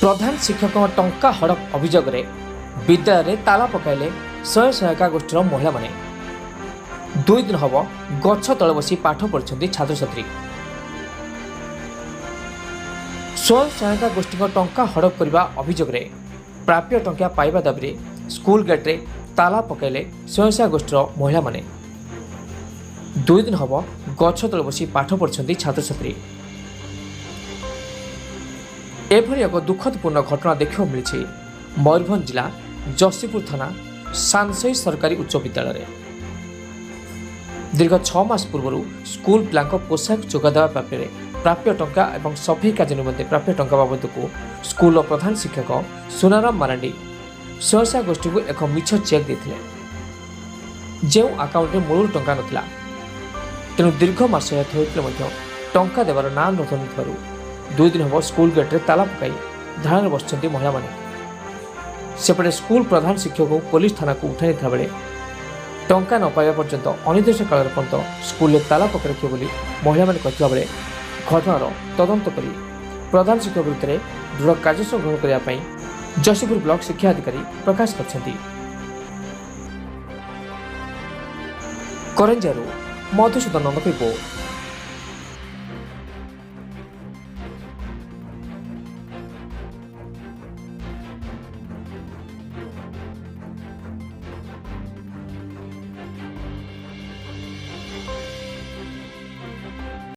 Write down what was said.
ପ୍ରଧାନ ଶିକ୍ଷକଙ୍କ ଟଙ୍କା ହଡ଼ପ ଅଭିଯୋଗରେ ବିଦ୍ୟାଳୟରେ ତାଲା ପକାଇଲେ ସ୍ୱୟଂ ସହାୟିକା ଗୋଷ୍ଠୀର ମହିଳାମାନେ। 2 ଦିନ ହେବ ଗଛ ତଳେ ବସି ପାଠ ପଢ଼ୁଛନ୍ତି ଛାତ୍ରଛାତ୍ରୀ। ସ୍ୱୟଂ ସହାୟିକା ଗୋଷ୍ଠୀଙ୍କ ଟଙ୍କା ହଡ଼ପ କରିବା ଅଭିଯୋଗରେ ପ୍ରାପ୍ୟ ଟଙ୍କା ପାଇବା ଦାବିରେ ସ୍କୁଲ ଗେଟ୍ରେ ତାଲା ପକାଇଲେ ସ୍ୱୟଂ ସହାୟକ ଗୋଷ୍ଠୀର ମହିଳାମାନେ। 2 ଦିନ ହେବ ଗଛ ତଳେ ବସି ପାଠ ପଢ଼ୁଛନ୍ତି ଛାତ୍ରଛାତ୍ରୀ। ଏଭଳି ଏକ ଦୁଃଖଦପୂର୍ଣ୍ଣ ଘଟଣା ଦେଖିବାକୁ ମିଳିଛି ମୟୂରଭଞ୍ଜ ଜିଲ୍ଲା ଯଶୀପୁର ଥାନା ସାନସଇ ସରକାରୀ ଉଚ୍ଚ ବିଦ୍ୟାଳୟରେ। ଦୀର୍ଘ 6 ମାସ ପୂର୍ବରୁ ସ୍କୁଲ ପିଲାଙ୍କ ପୋଷାକ ଯୋଗାଇ ଦେବା ପ୍ରାପ୍ୟରେ ପ୍ରାପ୍ୟ ଟଙ୍କା ଏବଂ ସଫେଇ କାର୍ଯ୍ୟ ନିମନ୍ତେ ପ୍ରାପ୍ୟ ଟଙ୍କା ବାବଦକୁ ସ୍କୁଲର ପ୍ରଧାନ ଶିକ୍ଷକ ସୁନାରାମ ମାରାଣ୍ଡି ସ୍ୱୟଂ ଗୋଷ୍ଠୀକୁ ଏକ ମିଛ ଚେକ୍ ଦେଇଥିଲେ, ଯେଉଁ ଆକାଉଣ୍ଟରେ ମୂଳରୁ ଟଙ୍କା ନଥିଲା। ତେଣୁ ଦୀର୍ଘ ମାସ ଏହା ହୋଇଥିଲେ ମଧ୍ୟ ଟଙ୍କା ଦେବାର ନାଁ ନ ଧରୁଥିବାରୁ 2 ଦିନ ହେବ ସ୍କୁଲ ଗେଟ୍ରେ ତାଲା ପକାଇ ଧାରଣାରେ ବସିଛନ୍ତି ମହିଳାମାନେ। ସେପଟେ ସ୍କୁଲ ପ୍ରଧାନ ଶିକ୍ଷକଙ୍କୁ ପୋଲିସ ଥାନାକୁ ଉଠାଇ ନେଇଥିବା ବେଳେ ଟଙ୍କା ନ ପାଇବା ପର୍ଯ୍ୟନ୍ତ ଅନିର୍ଦ୍ଦିଷ୍ଟ କାଳରେ ପର୍ଯ୍ୟନ୍ତ ସ୍କୁଲରେ ତାଲା ପକାଇ ରଖିବେ ବୋଲି ମହିଳାମାନେ କହିଥିବା ବେଳେ ଘଟଣାର ତଦନ୍ତ କରି ପ୍ରଧାନ ଶିକ୍ଷକ ବିରୁଦ୍ଧରେ ଦୃଢ଼ କାର୍ଯ୍ୟାନୁଷ୍ଠାନ ଗ୍ରହଣ କରିବା ପାଇଁ ଯଶୀପୁର ବ୍ଲକ ଶିକ୍ଷା ଅଧିକାରୀ ପ୍ରକାଶ କରିଛନ୍ତି। କରଞ୍ଜିଆରୁ ମଧୁସୂଦନ ନନ୍ଦଙ୍କ ରିପୋର୍ଟ,